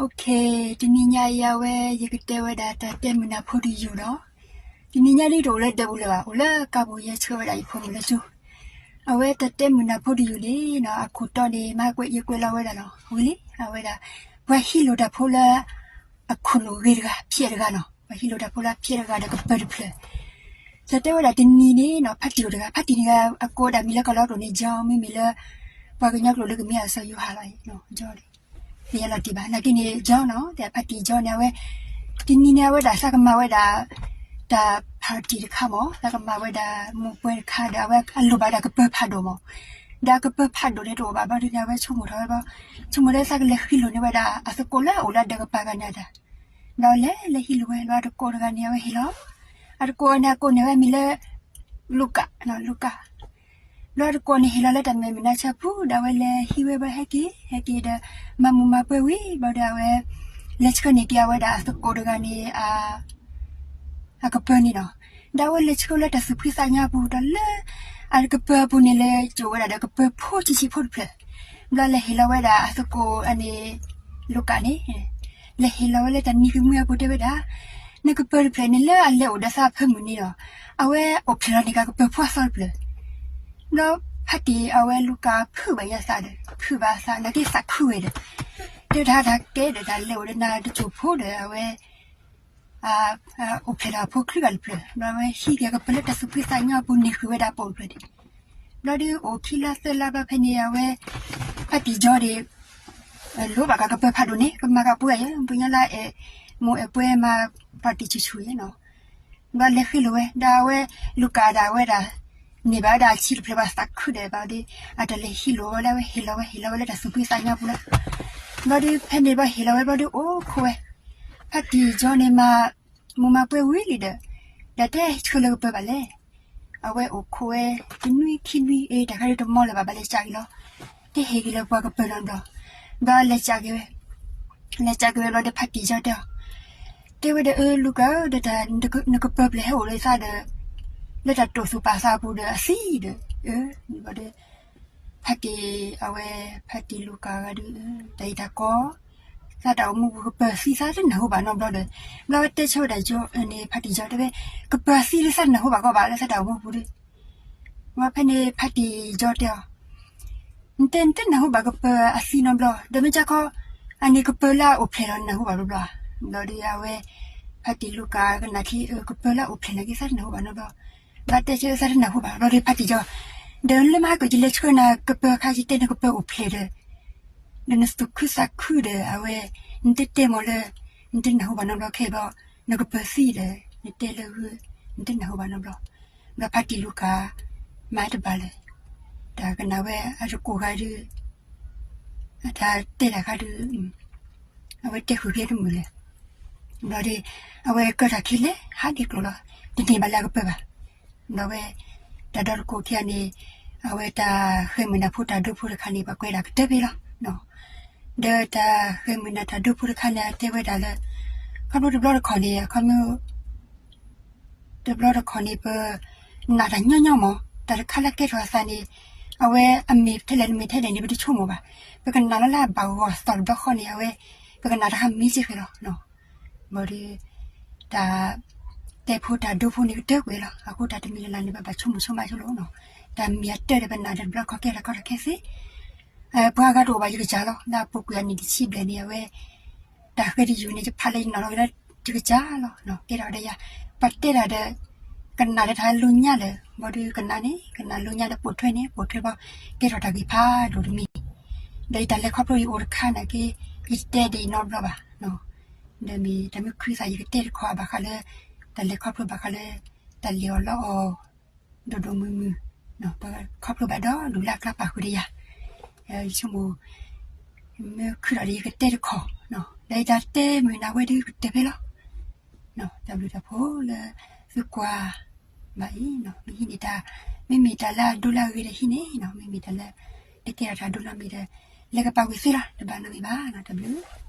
Okay, တနံၤညါအံၤအဝဲ ယကတဲဝဲဒၣ်တၢ်တဲမုာ်နၢ်ဖိတယုၢ်ဒီး, တနံၤညါဒ်တအိၣ်လၢဒၢးပူၤလၢၤဘၣ်, အိၣ်လၢကါပူၤ ယဲဆှၢဝဲဒၣ်ယဖိမုၣ်လၢကၠိ, အဝဲတၢ်တဲမုာ်နၢ်ဖိတယုၢ်န့ၣ်နီၤ အခိၣ်တီန့ၣ် မ့ၢ်ကွဲးယကွဲးလီၤဝဲဒၣ်လီၤ, ဝံၤလံ အဝဲဒၣ် ပှၤဟံးလိာ်တၢ်ဖိလၢ အခိၣ်လိာ်ဂ့ၤတဂၤ ဖျဲးတဂၤနီၤ, ပှၤဟံးလိာ်တၢ်ဖိလၢဖျဲးတဂၤဒီးကပၢၤတဖျၢၣ် တၢ်တဲဝဲဒၣ်တနံၤန့ၣ်နီၤ ဖါတံၢ်အိၣ်တဂၤ, ဖါတံၢ်န့ၣ် အကိးဒၣ်မံၤလၢကီၢ်လီၤတိၣ်န့ၣ် John, မ့မ့ၢ်လၢ ပှၤကညီကျိာ်လၢကမ့ၢ်အစီၤယိၤဟၣ်လီၤ, John န့ၣ် ယလီၤတံၢ်ဘၣ်, နာ်က့န့ၣ် John နီၤ, တၢ်ဖါတံၢ် John န့ၣ် အဝဲ တနံၤန့ၣ် အဝဲဒၣ်သးကမၤဝဲဒၣ် တၢ် party တခါမး, သးကမၤဝဲဒၣ်မူးပွဲတခါဒီး အဝဲအလိၣ်ဘၣ်ဒၣ်ကပၢၤဖးဒိၣ်မး, ဒီးကပၢၤဖးဒိၣ်န့ၣ်တအိၣ်ဘၣ်ဘျီဒုန့ၣ် အဝဲဆိကမိၣ်ထီၣ်ဝဲဘျီ, ဆိကမိၣ်လၢသးကလဲၤဟံးလိာ်န့ၢ်ဝဲဒၣ် အသကိးလၢအအိၣ်လၢဒၢးကပၤဂၤန့ၣ်တၢ်, ဒီးလဲၤလဲၤဟံးလိာ်ဝဲ ဒီးအသကိးတဂၤန့ၣ် အဝဲဟ့ၣ်လီၤ, အသကိးန့ၣ် အကိးန့ၢ်ဝဲမံၤလၢ လူၤကၣ်, လူၤကၣ် ဘျီတကိးန့ၣ်ဟ့ၣ်လီၤလၢတၢ်မဲာ်မုာ်နါဆၢပူၤ ဒီးအဝဲလဲၤဟံးဝဲဘၣ်ဟဲက့ၤ ဟဲက့ၤဒီး မၤမူးမၤပွဲဝံၤဘျီဒီး အဝဲ လဲၤဆှၢန့ၢ်က့ၤအဝဲဒၣ်အသကိးတဂၤန့ၣ် အကပၢၤန့ၣ်နီၤ, ဒီးအဝဲလဲၤဆှၢလၢတၢ်သူၣ်ဖှံသးညီအပူၤ ဒီးလၢ အကပၢၤအပူၤန့ၣ် လဲၤစိာ်ဝဲဒၣ်ဒီးကပၢၤဖိဆံးဆံးဖိတဖျၢၣ်, ဘျီလဲၤဟ့ၣ်လီၤဝဲဒၣ်အသကိးန့ၣ် လူၤကၣ်န့ၣ် လဲၤဟ့ၣ်လီၤဝဲလၢတၢ်နံၤကမှံအပူၤတဲဝဲဒၣ်, နကပၢၤတဖျၢၣ်န့ၣ် လၢအလဲၤအိၣ်ဒီးသးအဖၢမုၢ်န့ၣ်ဒီး အဝဲအိၣ်ဖျဲၣ်လီၤန့ၢ်က့ၤကပၢၤဖိအသီတဖျၢၣ်, ဘျီဖါတံၢ်အဝဲလူၤကၣ်ဖုးဘၣ်ယၤသးဒီး ဖုးဘၣ်သးနာ်က့သးခုဝဲဒီး တဲတၢ်တၢ်ကဲဒီးတၢ်လဲၤအိၣ်ဒီးနၤတစိၢ်ဖိဒီး အဝဲ အိၣ်ဖျဲၣ်ဒီးအဖိချံဂၤတဖျၢၣ် ဘျီအဝဲဟံးက့ၤကပၢၤလၢတၢ်သူၣ်ဖှံသးညီအပူၤန့ၢ်ဃုာ်ဝဲဒၣ်ပိာ်တဖျၢၣ်န့ၣ်, ဘျီဒီးအိၣ်ခံလါသၢလါဘျီဖဲန့ၣ် အဝဲ ဖါတံၢ်ကၠီဒီး လိၣ်ဘၣ်ကကပၢၤဖးဒိၣ်န့ၣ် ကမၤကပှဲၤယဲ ပညါလၢအဲၣ်မိၢ်အဲၣ်ပှဲၤမၤ party ဆူၣ်ဆူၣ်ယဲနီၤ, ဘျီလဲၤဃ့လိာ်ဝဲ ဒီးအဝဲ လူၤကၣ်ဒၣ်ဝဲဒၣ် န့ၢ်ဘၣ်ဝဲဒၣ်အဆံးတဖျၢၣ်ဘၣ်သးခုဒီးဘျီဒီး အတၢ်လဲၤဟံးလိာ်ဝဲလၢအဝဲဟ့ၣ်လီၤဝဲ ဟ့ၣ်လီၤဝဲလၢတၢ်သူၣ်ဖှံသးညီပူၤလီၤ, ဘျီဒီးဖဲန့ၣ်ဘျီဟ့ၣ်လီၤဝဲဘျီဒီးအိၣ်ခိးဝဲ, ဖါတံၢ်ကၠီန့ၣ်မၤ မူးမၤပွဲဝံၤလံဒီး ဒီးတဲဆှၢလၢကပၢၤဘၣ်လဲၣ်, အဝဲအိၣ်ခိးဝဲ တနွံခံနွံအ့ တၢ်ခါဒ်တမီလၢၤဘၣ် ဘၣ်လဲၤစးက့ၤလီၤ, တဟ့ၣ်က့ၤလၢပှၤကပၢၤနီတဘျီ, ဘျီလဲၤစးက့ၤဝဲ လဲၤစးက့ၤဝဲဘျီဒီးဖါတံၢ်ကၠီတဲအီၤ, တဲဝဲဒီးအၢလူၤကၣ်ဧၢ ဒီးတၢ်နကပၢၤဖျဲၣ်ဟဲအိၣ်လၢသးဒီး လၢတၢ်တိာ်သူၣ်ပာ်သးအပူၤဒီးအသံဒီး အၢ ဘျီဒီး ဖါတံၢ်အဝဲ ဖါတံၢ်လူၤကၣ်ဂၤဒီး တၢ်အံၤတၢ်ကီ သးတၢ်အိၣ်မူပူၤကပၢၤသံသးတနၢ်ဟူဘၣ်နီတဘျီဒီး ဘျီဝဲတဲဆၢဝဲဒၣ်ကၠီန့ၣ် ဖါတံၢ်ကၠီတဲဝဲ ကပၢၤသံလၢသးတနၢ်ဟူဘၣ်ကီဘၣ်လၢသးတၢ်အိၣ်မူပူၤဒီး ဝဲဖဲန့ၣ်ဖါတံၢ်ကၠီတဲအီၤ နတဲနတနၢ်ဟူဘၣ်ကပၢၤအသံနီတဘျီ ဒီးမ့ၢ်ကခီ အန့ၣ်ကပၢၤလၢအအိၣ်ဖျဲၣ်လီၤနနၢ်ဟူဘၣ်ဘျီဘျီဧါ, ဘျီဒီးအဝဲ ဖါတံၢ်လူၤကၣ်ကနၣ်ထံ ကပၢၤလၢအအိၣ်ဖျဲၣ်လီၤက့ၤသးတနၢ်ဟူဘၣ်နီတဘျီ, ဘၣ်တဲဆၢသးတနၢ်ဟူဘၣ် ဘျီဒီးဖါတံၢ်ကၠီ ဒီးလၢမဟါကၠီယလဲၤဆှၢနၤကပၢၤခါယတဲနကပၢၤအိၣ်ဖျဲၣ်ဒီး ဒီးနသူၣ်ခုသးခုဒီးအဝဲ နတတဲမ့ၢ်လၢ နတနၢ်ဟူဘၣ်နီတဘျီခဲအံၤဘျီ နကပၢၤသံဒီး နတဲလၢဂုၢ် နတနၢ်ဟူဘၣ်နီတဘျီ, ဘျီဖါတံၢ်လူၤကၣ် မၤတဘၣ်လၢၤ တၢ်ကနၣ်ဝဲအတကိးဂၤဒီး အတၢ်တဲတၢ်ခါဒီး အဝဲတဲဃုာ်ဖဲတမုာ်လၢၤ, ဘျီဒီး အဝဲကၢၢ်တၢ်ခံလဲၣ် ဟးဒံးကျိၤလီၤ တန့ၢ်ဘၣ်လၢအကပၢၤဘၣ်, ဘျီဝဲ တၢ်ဒီတကိးခံဂၤန့ၣ် အဝဲတၢ်ဃဲမုာ်နၢ်ဖိတၢ်ဒိဖိတခါန့ၣ် ပှၤကွဲးဒၣ်ကတၢၢ်ဖဲလီၤ, ဒီးတၢ်ဃဲမုာ်နၢ်တၢ်ဒိဖိတခါန့ၣ် အတဲဝဲဒၣ်လၢ ခီဖျိတဘျီတခီၣ်န့ၣ် အခီပညီ တဘျီတခီၣ်န့ၣ် ပနာ်တၢ်ညီညီမး တၢ်တခါလၢကဲထီၣ်အသးန့ၣ် အဝဲအမ့ၢ်ထဲလဲၣ်တမ့ၢ်ထဲလဲၣ်န့ၣ် ပတဆိကမိၣ်ဘၣ်, ပကနာ်လီၤလၢအဘၣ်ဂီၢ်သီၣ်တဘျီဃီန့ၣ် အဝဲ ပကနာ်တၢ်ဟးမံစ့ၢ်ကီးလီၤ, ဘျီဒီး တၢ် တဲဖိတၢ်ဒိဖိန့ၣ်ကတၢၢ်ကွံာ်လီၤ, အဃိတၢ်တမံၤလၢ်လၢ်န့ၣ် ပဘၣ်ဆိကမိၣ်ဆိကမးဆိလီၤ, တၢ်မ့ၢ်အတၢၢ်ဒီးပနာ်ဒီးတဘျီတခီၣ်ကဲထီၣ်ခီထီၣ်ခဲသ့ ပှၤဂၤတအိၣ်ဘၣ်ယကစၢ်လီၤ လၢအပူၤကွံာ်အနံၣ်တဆံဘျဲၣ်န့ၣ် အဝဲ တၢ်ဃဲတယုၢ်န့ၣ် ယဖးလၢယနာ်လီၤက့ၤလၢယကစၢ်လီၤ, ကဲထီၣ်ဒီးယၤ ပတဲတၢ်ဒီး ကနာ်ဒီးတၢ်လိညါလၢၤ, ဘျီဒီးကနာ်န့ၣ် ကနာ်လိညါဒီးပိာ်ထွဲန့ၣ် ပိာ်ထွဲဘျီ ကဲထီၣ်တၢ်ဂ့ၢ်ဖးဒိၣ်တမံၤ, ဒီးယတၢ်လဲၤခီဖျိယအိၣ်တခါနာ်က့ ယတတဲဒ်အံၤနီတဘျီဘၣ်, ဒီးမ့ၢ်တၢ်မ့ၢ်ခုသးယကတဲတခီအဘၣ်ဃးလၢ တၢ်လဲၤခီဖျိဘၣ်ဃးလၢ တၢ်လဲၤအီၣ်လီအီၣ် ဒိၣ်ဒိၣ်မုၢ်မုၢ်, ပခီဖျိဘၣ်ဒီးလူၤလၢအကျါပာ်ဃုာ်ဒီးယၤ, ယဆိကမိၣ် မ့ၢ်ခုဒီးယကတဲတခီ, ဒီးယတၢ်တဲမုာ်နၢ်ဝဲဒၣ်ကတၢၢ်ဖဲလီၤ, တၢ်ဘျုးတၢ်ဖှိၣ်လၢသုကွၢ်ဘၣ်အံၤ, မ့ၢ်ဟံးန့ၢ်တၢ်, မ့မ့ၢ်တၢ်လၢအဒိလၢအဂ့ၤဒီးဟံးန့ၢ်, မ့မ့ၢ်တၢ်လၢ တကဲထီၣ်တၢ်ဒိနီတမံၤဒီး လဲၤကပာ်ကွံာ်သ့လီၤ, တဘၣ်နီတမံၤဘၣ်, တၢ်ဘျုး